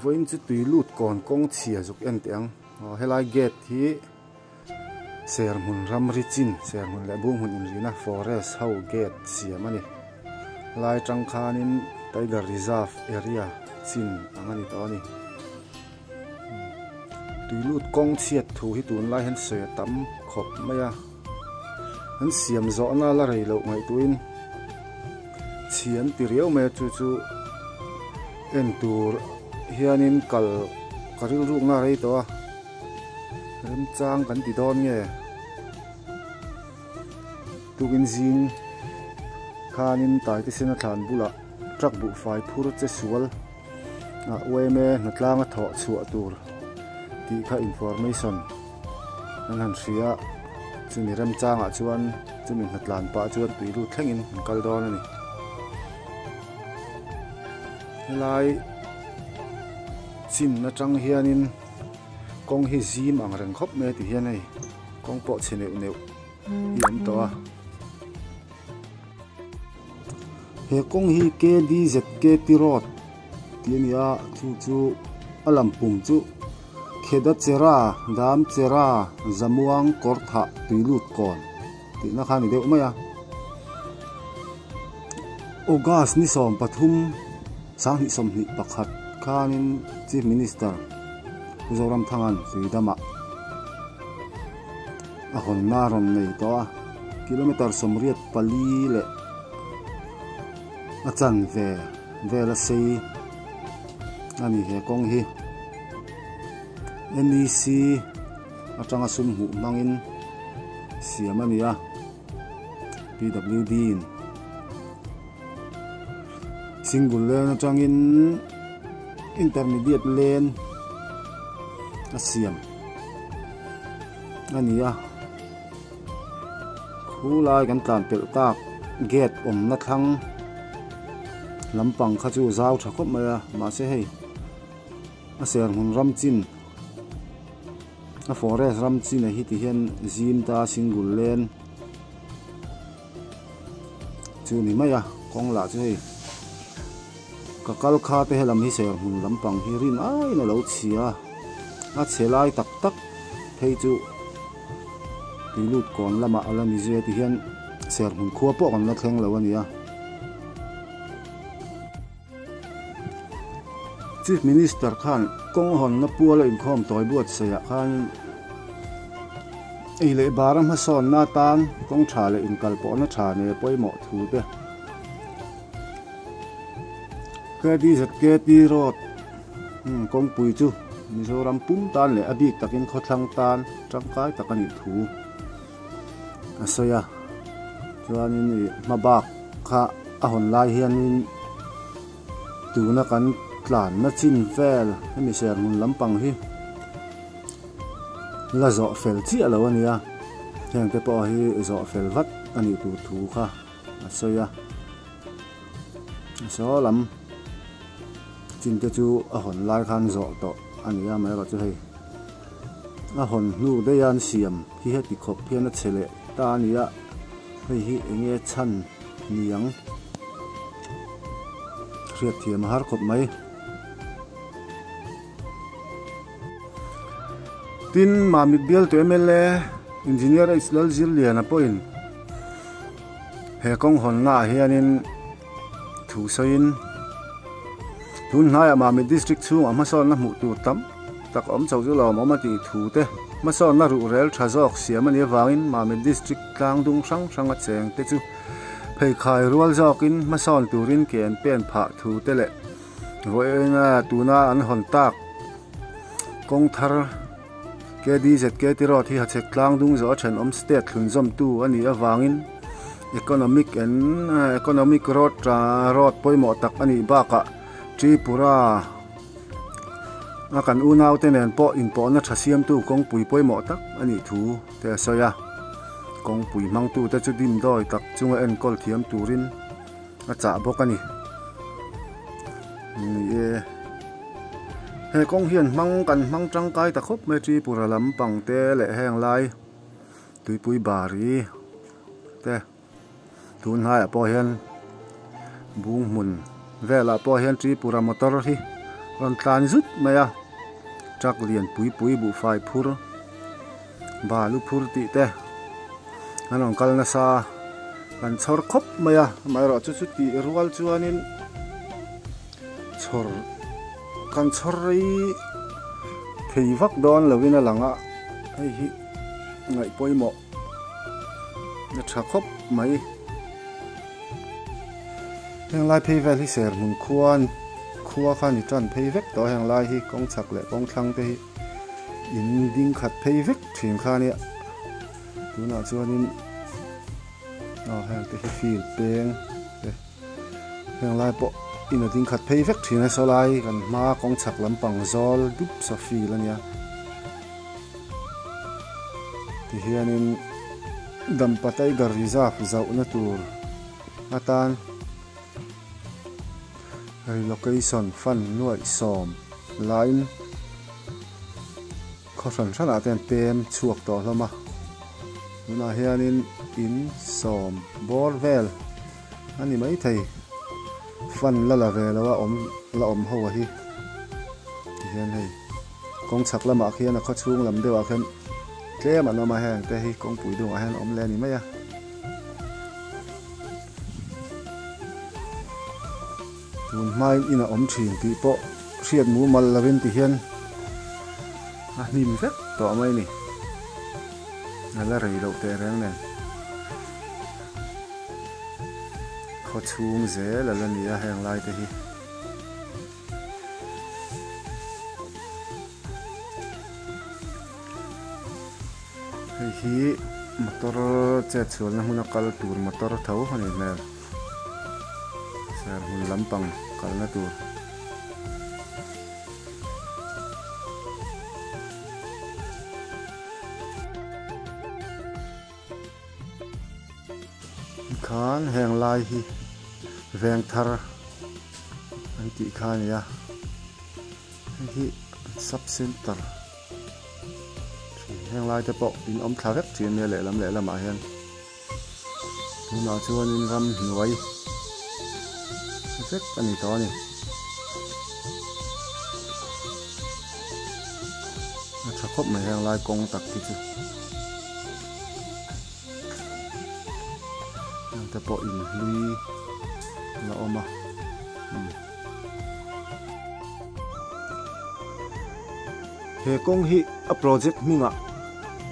Vawiin chu tui lut kawn kawng chhia zuk en teh ang. Aw helai gate hi serhmun ramri chin serhmun leh bung hmun inrina forest ho gate siam a ni. Helai atang khanin tiger reserve area chin ang a ni tawh a ni. Tui lut kawng chhiat thu hi tunlai hian sawi a tam khawp mai a. An siam zawhna la rei loh ngaihtuahin chhi an ti riau mai a chu chu en tur hianin kal ka rilrukna a rei tawh a remchang kan ti dawn nge tukin zing khanin taite sena thlan bulah truck buhfai phur che sual a uaime hnatlanga thawh chhuah tur tih kha information. An han hria a, chumi remchangah chuan chumi hnatlan pah chuan tui lut thlengin an kal dawn a ni. Helai chin atang hianin kawng hi zim ang reng khawp mai a ti hian hei kawng pawh chhe neuh neuh hi a awm tawh a. He kawng hi KDZKT road tih a ni a chu chu a lampum chu Khedachera Damchera Zamuang kawr thah tui lut kawn tihna kha a ni deuh mai a August ni 13 2021 khanin Chief Minister Pu Zoramthanga'n Tuidamah a hawnna a rawn nei tawh a kilometer 84 leh a chanve vel a sei a ni he kawng hi N E C atanga sum hmuh hmangin siam a ni a P W D in single lane atangin intermediate lane a siam a ni a khulai kan tlan pelh tak gate awmna thlang lampang kha chu zau tha khawp mai a mahse hei a ser hmun ram chin a forest ram chin ah hi ti hian zim ta single lane chu ni mai a kawng lah chu hei ka kal kha te helam hi ser hmun lampang hi rin aiin a lo chhia a chhe lai tak tak phei chu tui lut kawn lamah a la ni zui a ti hian ser hmun khua pawh kan la thleng lo a ni a. Chief Minister khan kawng hawnna puala inkhawm tawi buatsaihah khan ei leh bara hmasawnna atan kawng tha leh inkalpawhna tha nei a pawimawh thu te KDZKT Road kawngpui chu Mizoram pum tan leh a bik takin khawthlang tan tangkai tak a nih thu a sawi a chuanin ih hma bak kha a hawn lai hianin tuna kan tlanna chin vel hemi serhmun lampang hi la zawh fel chiah lo a ni a heng te pawh hi zawh fel vat a nih tur thu kha a sawi a saw lam chin te chu a hawn lai khan zawh tawh a ni a amaherawhchu hei a hawn hnu daih a an siam hi heti khawp hian a chhe leh ta a ni a hei hi eng nge chhan ni ang hriat thiam a har khawp mai. Tin, Mamit bialtu mla Engineer H Lalzirliana pawhin he kawng hawnnaah hianin thu sawiin tun hnaiah Mamit District chhungah hmasawnna hmuh tur tam tak awm chauh chu lawmawm a tih thu te hmasawnna ruhrel tha zawk siam a nih avangin Mamit District tlangdung hrang hranga cheng te chu pheikhai rual zawkin hmasawn turin ke an pen phah thu te leh Vawiina tuna an hawn tak kawng thar KDZK ti road hi hachhek tlang dung zawh a thenawm state thlunzawmtu a nih avangin economic and economic road road pawimawh tak a nih bakah Tripura a kan unaute nen pawh inpawhna tha siamtu kawngpui pawimawh tak a nih thu te a sawi a. Kawngpui hmangtute chu dimdawi tak chunga enkawl thiam turin a chah bawk a ni. Ni e, he kawng hian hmang kan hmang tangkai ta khawp mai Tripura lampang te leh heng lai tuipui bari te tun hnaiah pawh hian bung hmun velah pawh hian Tripura motor hi Rawn tlan zut mai a, truck lian pui pui buhfai phur balu phur tih te an rawn kal nasa a, kan chhawr khawp mai a, amaherawhchu chu tih rual chuanin chhawr kan chhawr rei thei vak dawn lovin a lang a, hei hi ngaih pawimawh a tha khawp mai. Heng lai phei vel hi serhmun khuan khua kha ni tan phei vek tawh a heng lai hi kawng chhak leh kawng thlang te hi in ding khat phei vek thin kha ania tunah chuanin aw heng te hi field peng te heng lai pawh in a ding khat phei vek thin a saw lai kan hma kawng chhak lampang zawl dup saw field ania tihianin Dampa Tiger Reserve zauhna tur atan relocation fund nuaih sawm laiin khaw hran hranah te an pem chhuak tawh hlawm a tunah hianin in sawm bawr vel a ni maithei fund la la ve lo a awm la awm ho a hi tihian hei kawng chhak lamah khian a khaw chhung lam deuhah khian tlem an awm a heng te hi kawngpui dungah hian awm leh a ni mai a. Tun hmain in a awm thin tih pawh hriat mumal lovin ti hian a hnim vek tawh mai a ni. A la rei loh teh reng nen. Khaw chhung zel a la ni a heng lai te hi. Hei hi motor chet chhuahna hmuna kal tur motor tho a nih hmel serhmun lampang kalna tur. Khan heng lai hi veng thar an tih kha a ni a hei hi sub center heng lai te pawh in awm thla vek thin a nia lehlam lehlamah hian tunah chuanin ramhnuai vek a ni tawh a ni. A tha khawp mai heng lai kawng tak hi chu. Heng te pawh in hlui la awm a umm. He kawng hi a project hmingah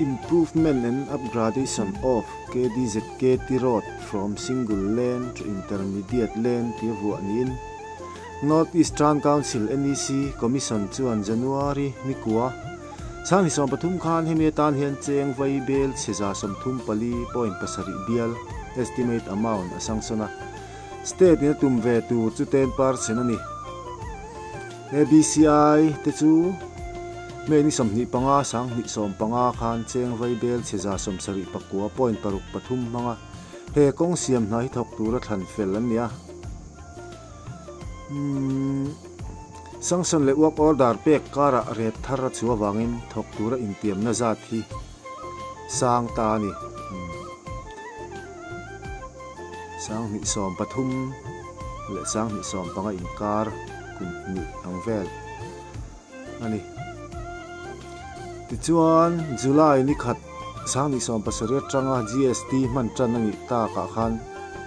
Improvement and Upgradation of KDZKT Road from Single Lane to Intermediate Lane tia vuah niin North Eastern Council, NEC, Commission chuan January nikua 2013 khan hemi atan hian cheng vai bel chheza 34.7 bial estimate amount a sanction a, state in a tum ve tur chu 10% a ni. ABCI te chu May ni 25 2015 khan cheng vai bel chheza 79.63 hmanga he kawng siam hna hi thawk tura thlan fel an ni a. Umm Sanction leh work order pek karah ret thar a chhuah avangin thawk tura intiamna zat hi sang ta a ni. Umm 2013 leh 2015 inkar kum hnih ang vel a ni. Tichuan July ni khat 2017 atanga GST hman tan a nih takah khan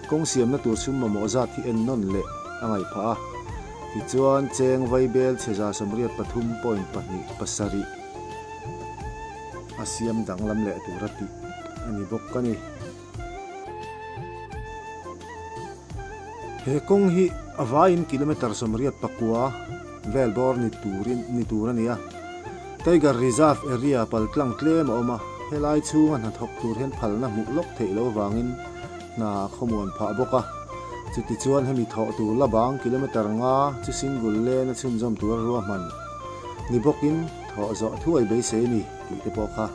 kawng siamna tur sum mamawh zat hi en nawn leh a ngaih phah a. Tichuan cheng vaibel chheza 83.27 a siam danglam leh tur a tih a ni bawk a ni. He kawng hi a vaiin kilometre 89 vel bawr ni turin ni tur a ni a. Tiger Reserve area paltlang tlem a awm a, helai chhunga hnathawk tur hian phalna hmuh lawk theih loh avangin hna a khawmuan phah bawk a. Chutichuan hemi thawh tur la bang kilometre nga chu single lane a chhunzawm tura ruahman ni bawkin thawh zawh thuai beisei a ni tih te pawh kha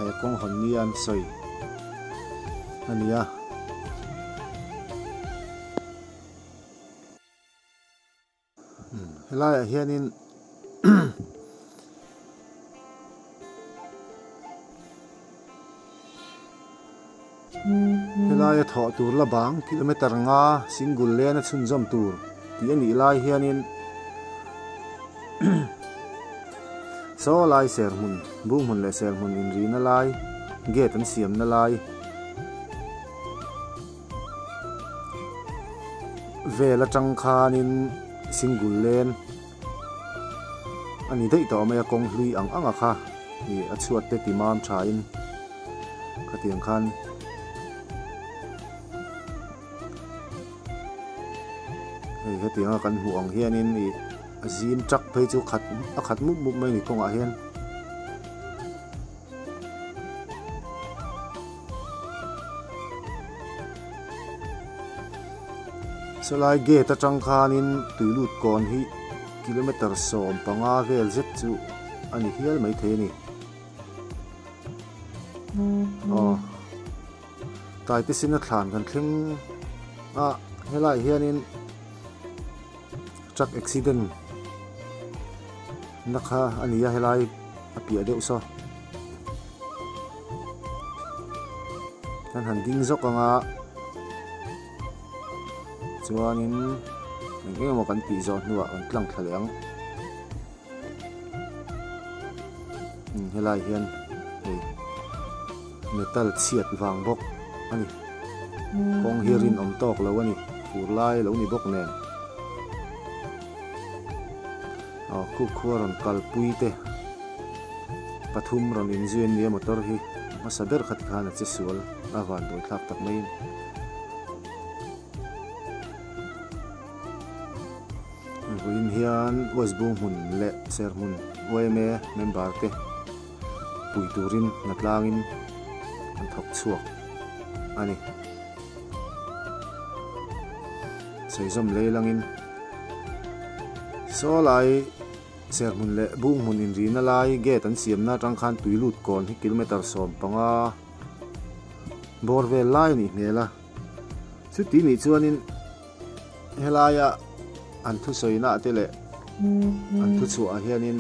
he kawng hawn nia an sawi a ni a. Helaiah hianin helaia thawh tur la bang kilometre nga single lane a chhunzawm tur tih a nih lai hianin. Saw lai serhmun, Bunghmun leh serhmun inrina lai, gate an siamna lai vel atang khanin single lane a ni daih tawh mai a, kawng hlui ang ang a kha ih a chhuat te ti mam tha in khatiang khan. Hei hetianga kan hmuh ang hianin ih a zim truck phei chu khat a khat mup mup mai a ni kawngah hian. Sawlai gate atang khanin tuilut kawn hi kilometer 15 vel zet chu a ni hial maithei a ni. Aw. Taite sina thlan kan thleng a helaiah hianin truck accident na kha a ni a helai a piah deuh saw kan han ding zawk ang a chuanin eng eng emaw kan tih zawh hnuah kan tlang thla leh ang. Helai hian hei metal chhiat vang bawk a ni kawng hi rinawm tawk lo a ni fur lai lo ni bawk nen aw khu khua rawn kalpui te pathum rawn inzui an nia motor hi hmasa ber kha tikhan a che sual a van dawi thlak tak maiin. Vawiin hian West Bunghmun leh Serhmun yma member te pui turin hna tlangin an thawk chhuak a ni. Saizawm lei langin saw lai Serhmun leh Bunghmun inrina lai gate an siamna atang khan tuilut kawn hi kilometer 15 bawr vel lai a nih hmel a. Chuti nih chuanin helaia an thusawi nah te leh an thuchhuah ah hianin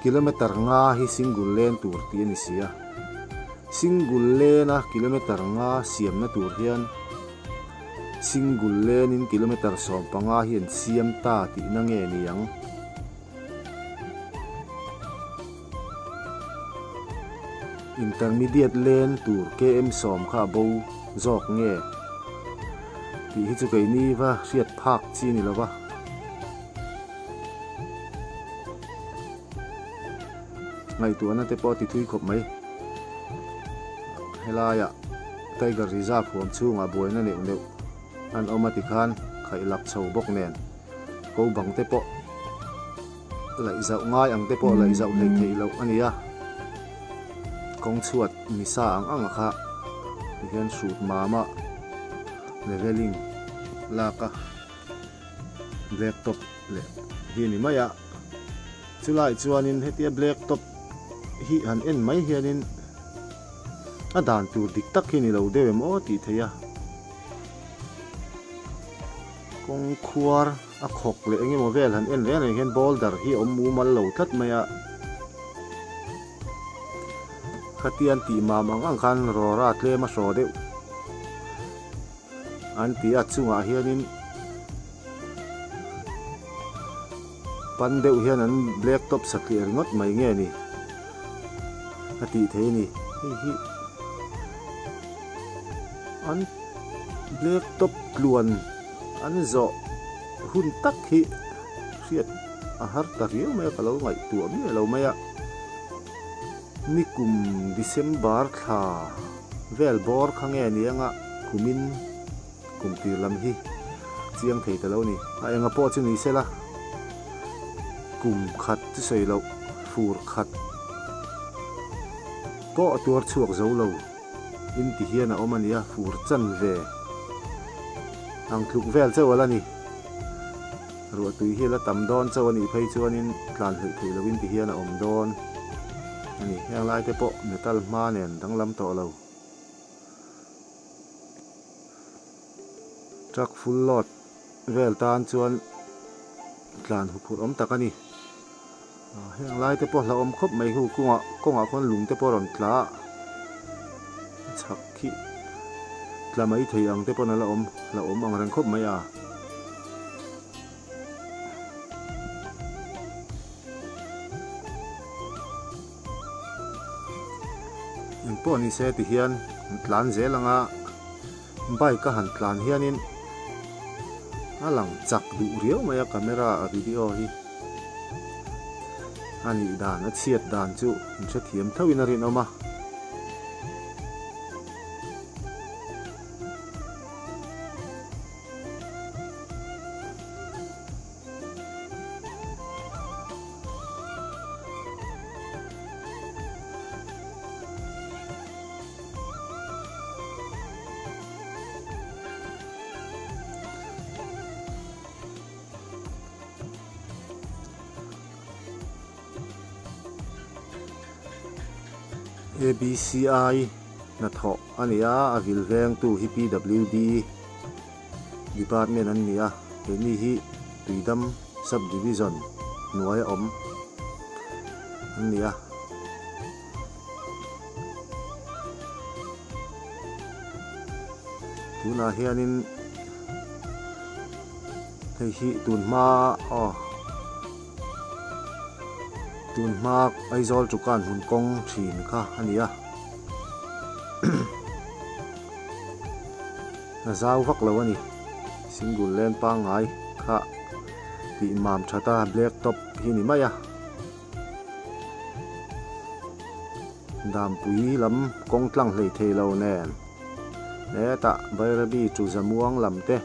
kilometer nga hi single lane tur tih a ni si a. Single lane a kilometer nga siamna tur hian single lane in kilometer 15 hi an siam ta tihna nge ni ang? Intermediate lane tur KM 10 kha a bo zawk nge tih hi chu keini va hriat phak chi a ni lo va. Ngaihtuahna te pawh a ti thui khawp mai. Helaiah Tiger Reserve huam chhungah buaina neuh neuh an awm a tikhan khaihlak chho bawk nen ko bang te pawh laih zauh ngai ang te pawh laih zauh hleih theih loh a ni a kawng chhuat ni sa ang ang a kha tihian hrut mama leveling lak a black top leh hi a ni mai a chulai chuanin hetia black top hi han en mai hianin a dan tur dik tak hi a ni lo deuh em aw tih theih a. Kawng khuar a khawk leh eng emaw vel han en reng reng hian boulder hi a awm mumal lo tlat mai a. Khatian tih mam ang ang khan rawra tlem a hraw deuh an ti a chungah hianin pan deuh hian an black top satliah ringawt mai nge ni a tih theih a ni hei hi an black top tluan an zawh hun tak hi hriat a har ta riau mai a ka lo ngaihtuah miah lo mai a nikum December thla vel bawr kha nge ni anga kumin kum tir lam hi chiang thei ta lo a ni. A enga pawh chu ni sela kum khat chu sawi loh fur khat pawh a tuar chhuak zo lo in ti hian a awm a nia fur chan ve ang tluk vel chauh a la ni. Ruah tui hi a la tam dawn chauh a nih phei chuanin tlan hleih theih lohin ti hian a awm dawn a ni. Heng lai te pawh metal hma nen danglam tawh lo. Truck full load vel tan chuan tlan huphurh awm tak a ni. Heng lai te pawh hlauhawm khawp mai hu kawngah kawngah khuan lung te pawh a rawn tla a chhak khi tla mai thei ang te pawn a la awm hlauhawm ang reng khawp mai a. Engpawh ni se ti hian an tlan zel ang a, bike a han tlan hianin a lang chak duh riau mai a camera a video hi a nih dan a chhiat dan chu in hrethiam thauhin a rinawm a. ABCI hnathawh a ni a, a vil vengtu hi PWD Department an ni a, keini hi Tuidam Sub Division hnuaia awm an ni a. Tunah hianin hei hi tun hma aw tun hma Aizawl Tukan hmun kawng thin kha a ni a. A zau vak lo a ni. Single lane pangngai kha tih mam that a black top hi ni mai a. Dampui lam kawng tlang hlei thei lo nen hetah Bairabi chu Zamuang lam te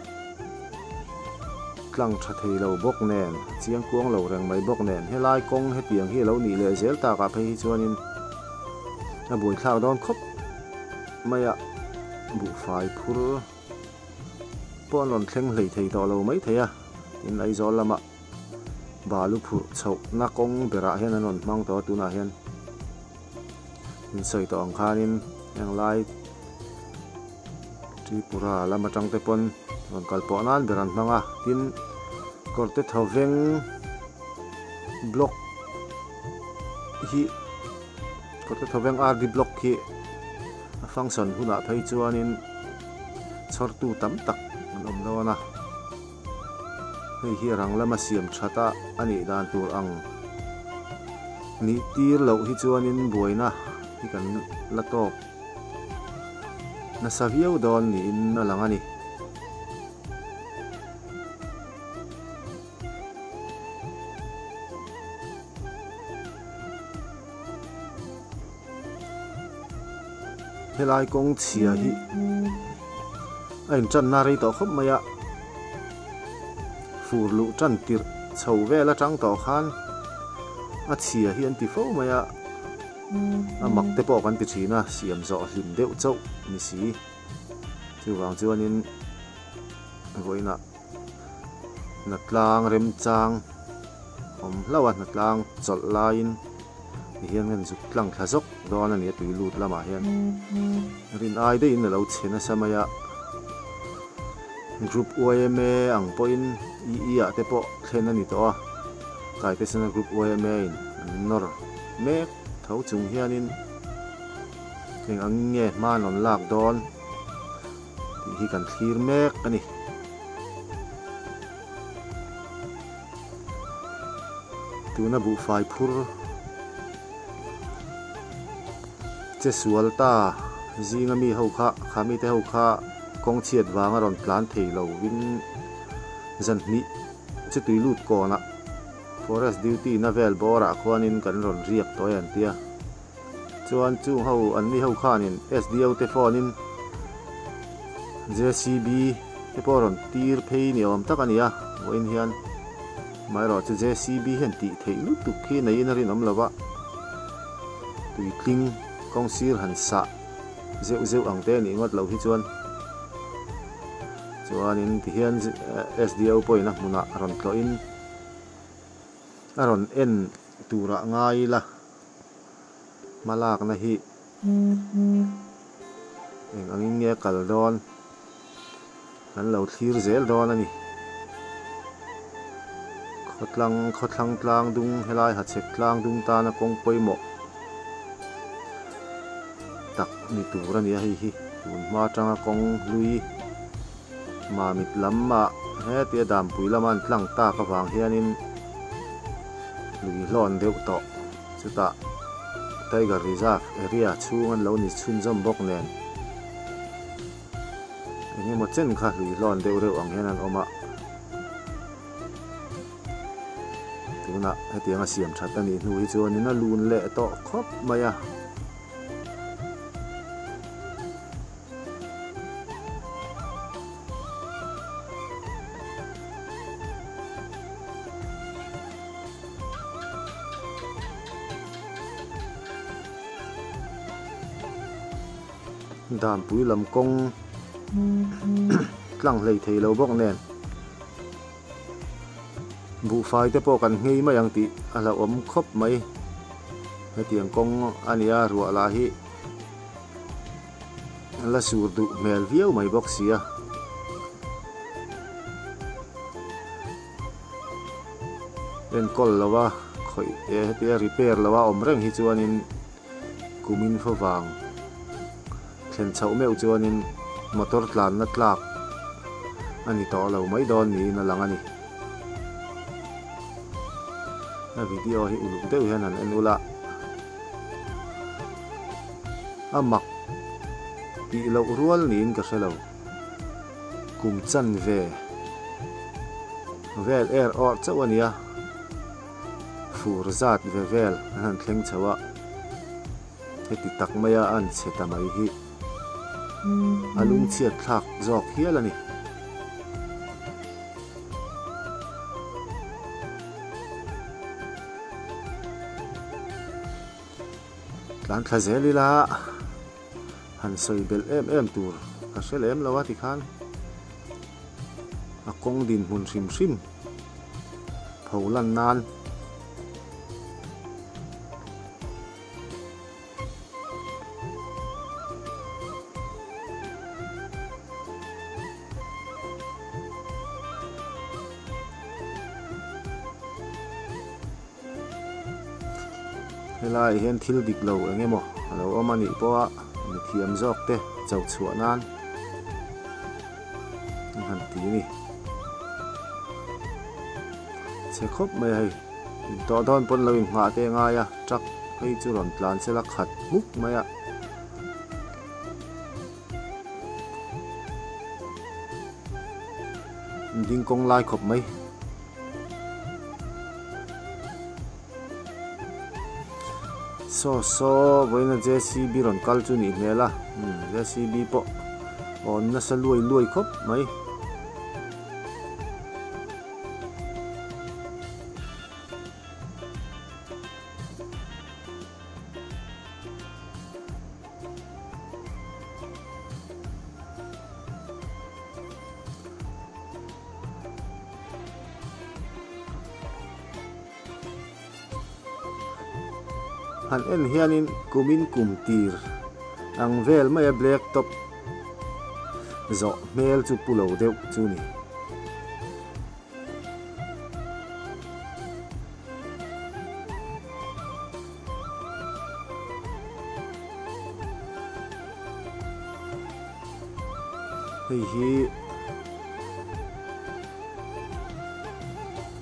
tlang tha thei lo bawk nen chiang kuang lo reng mai bawk nen helai kawng hetiang hi a lo nih leh zel takah phei hi chuanin a buaithlak dawn khawp mai a buhfai phur pawh an rawn thleng hlei thei tawh lo mai thei a tin Aizawl lamah balu phurh chhohna kawng berah hian an rawn hmang tawh a tunah hian in sawi tawh ang khanin heng lai Tripura lam atang te pawn rawn kal pawh nan ber an hmang a tin kawrte thawveng block hi kawrte thawveng RD block hi a function hunah phei chuanin chhawrtu tam tak an awm dawn a. Hei hi rang lama siam that a a nih dan tur ang nih tir loh hi chuanin buaina hi kan la tawk nasa viau dawn niin a lang a ni. Helai kawng chhia hi a intanna rei tawh khawp mai a, fur luh tan tirh chho vel atang tawh khan a chhia hi an ti fo mai a, a mak te pawh kan ti thin a, siam zawh hlim deuh chauh ni si. Chuvang chuanin vawiinah hnatlang remchang awm hlauh a, hnatlang chawlh laiin tihian kan zuk tlang thla zawk dawn a ni a tui lut lamah hian rin ai deuhin a lo chhe nasa mai a, group yma ang pawhin EE ah te pawh thlen a ni tawh a, Taitesena group yma in an nawr mek tho chung hianin eng angin nge hma an rawn lak dawn tih hi kan thlir mek a ni. Tuna buhfai phur che sual ta zinga mi ho kha kha mite ho kha kawng chhiat vanga rawn tlan thei lo vin zan hnih chu tui lut kawnah forest duty na vel bawrah khuanin kan rawn riak tawh e an tia. Chuan chung ho an mi ho khanin SDO te phone in JCB te pawh rawn tir phei ni awm tak a ni a, vawiin hian amaherawh chu JCB hian tih theih lutuk khi neiin a rinawm lo va, tuitling kawng sir han sah zeuh zeuh ang te nih ngawt loh hi chuan chuanin tihian SDO pawhin a hmunah rawn tlawhin a rawn en turah ngai ila. Hmalakna hi eng angin nge a kal dawn kan lo thlir zel dawn a ni. Khawtlang khawthlang tlang dung helai hachhek tlang dung tana kawng pawimawh tak ni tur a ni a hei hi tun hma atanga kawng hlui Mamit lamah hetia Dampui lama an tlang tak avang hianin lui hlawn deuh tawh chutah. Tiger Reserve area chhung an lo ni chhunzawm bawk nen eng emaw chen kha hlui hlawn deuh reuh ang hian an awm a. Tunah hetianga siam that a nih hnu hi chuanin a lun leh tawh khawp mai a. Danpui lam kawng tlang hlei thei lo bawk nen buhfai te pawh kan nghei mai ang tih a hlauhawm khawp mai hetiang kawng a nia ruah lah hi la sur duh hmel viau mai bawk si a. Enkawl lo a khawih eh hetia repair lo a awm reng hi chuanin kumin favang thlen chhoh meuh chuanin motor tlanna tlak a ni tawh lo mai dawn niin a lang a ni. A video hi uluk deuh hian han en ula a mak tih loh rual niin ka hre lo. Kum chanve vel er awrh chauh a nia. Fur zat ve vel an han thleng chho a, heti tak maia a an chhe ta mai hi a lungchhiat thlak zawk hial a ni. Tlan thla zel ila han sawi belh em em tur ka hre lem lo a tikhan a kawng dinhmun hrim hrim. Pho lan nan. Helaiah hian thil dik lo eng emaw a lo awm a nih pawha mithiam zawk te cho chhuah nan an han ti a ni. Chhe khawp mai a hei intawh dawn pawn lo inghah te a ngai a truck phei chu rawn tlan sela khat hmuk mai a. Ding kawng lai khawp mai. Saw saw vawiina JCB rawn kal chu nih hmel a umm JCB pawh awn nasa luai luai khawp mai. Han en hianin kumin kum tir ang vel mai a black top zawh hmel chu pu lo deuh chu ni. Hei hi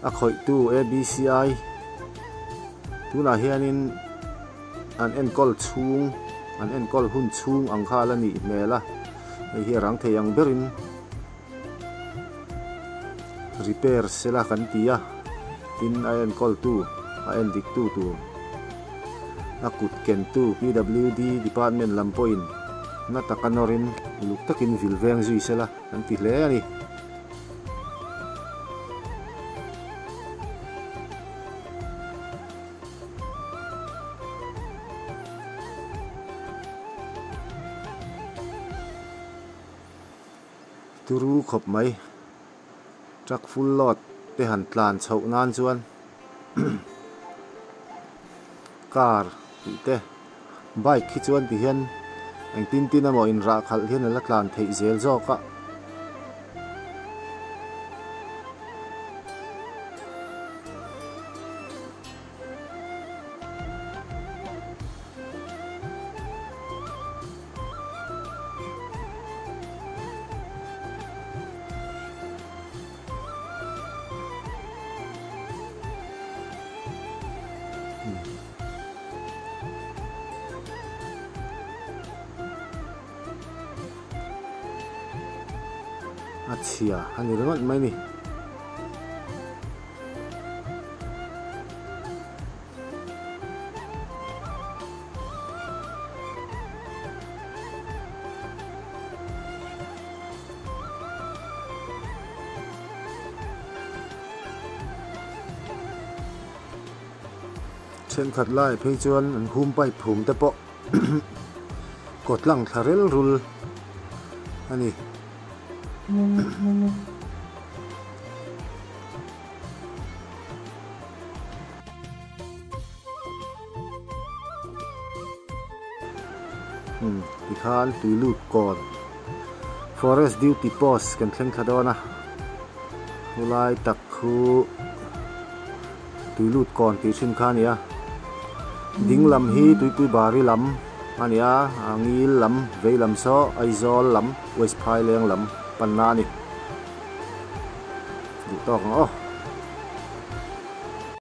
a khawihtu ABCI tunah hianin an enkawl chhung an enkawl hun chhung ang kha a la nih hmel a hei hi a rang thei ang berin repair sela kan ti a tin a enkawltu a endiktu tur a kut kentu PWD department lam pawhin na taka nawrin uluk takin vil veng zui sela kan ti hle a ni. Turu khawp mai truck full load te han tlan chhoh nan chuan car tih te bike hi chuan ti hian engtin tin emaw inrah khalh hian a la tlan theih zel zawk a. A chhia a ni ringawt mai ni. Thenkhat lai phei chuan an hum pipe phum te pawh kawt lang thla rel rul a ni. Umm tikhan tui lut kawn forest duty post kan thleng thla dawn a khulai tak khu tui lut kawn tih thin kha a ni a ding lam hi tuipui bari lam a ni a a ngil lam vei lam saw Aizawl lam West Phaileng lam panna a ni duh tawk ang aw.